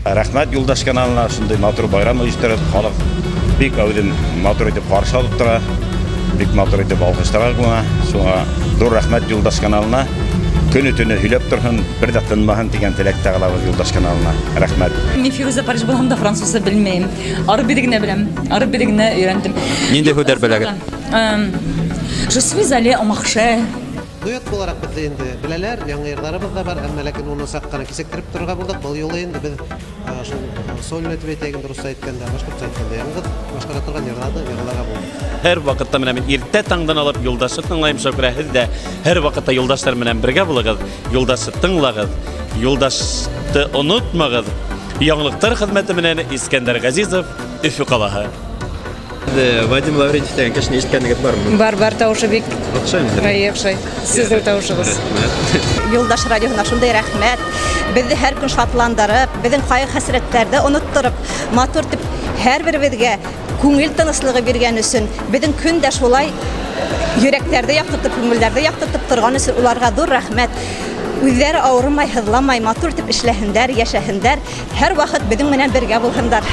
Рәхмәт Юлдаш каналына, шундый матур байрам оештырып, халык бик әүҙем матур итеп ҡаршы алып тора, бик матур итеп алҡыштарға ҡылына. Шуңа ҙур рәхмәт Юлдаш каналына. Көне-төнө һөйләп торһон, бер ҙә тынмаһын тигән теләктә ҡалабыҙ Юлдаш каналына. Рәхмәт. Мин Фирүзә Париж булһам да французса белмәйем. Ары бире генә беләм. Ары бире генә өйрәндем. Нинди һүҙҙәр беләгеҙ? Je suis allée au marché. Дуэт буларак беҙҙе инде беләләр, яңы йырҙарыбыҙ ҙа бар, әммә ләкин уны саҡ ҡына кисектереп торорға булдыҡ. Был юлы инде беҙ шул сольно итеп әйтәйек инде, русса әйткәндә, башҡортса әйткәндә, яңғыҙ башҡара торған йырҙарҙы йырларға булдыҡ. Һәр ваҡытта менә мин иртә таңдан алып Юлдашты тыңлайым, шуға күрә һеҙ ҙә һәр ваҡытта Юлдаштар менән бергә булығыҙ, Юлдашты тыңлағыҙ, Юлдашты онотмағыҙ. Яңылыҡтар хеҙмәте менән Искәндәр Ғәзизов, Өфө ҡалаһы. Вадим Лаврентьев дигән кешене ишеткәнегеҙ бармы? Бар, бар, тауышы бик Оҡшаймы? Әйе, оҡшай. Сезнең тауышығыҙ. Юлдаш радиоһына шундай рәхмәт. Беҙҙе һәр көн шатландырып, беҙҙең ҡайғы-хәсрәттәрҙе оноттороп, матур итеп һәр беребеҙгә күңел тыныслығы биргән өсөн, беҙҙең көн дә шулай йөрәктәрҙе яҡтыртып, күңелдәрҙе яҡтыртып торған өсөн уларға ҙур рәхмәт. Үҙҙәре ауырымай, һыҙламай, матур итеп эшләһендәр, йәшәһендәр, һәр ваҡыт беҙҙең менән бергә булһындар.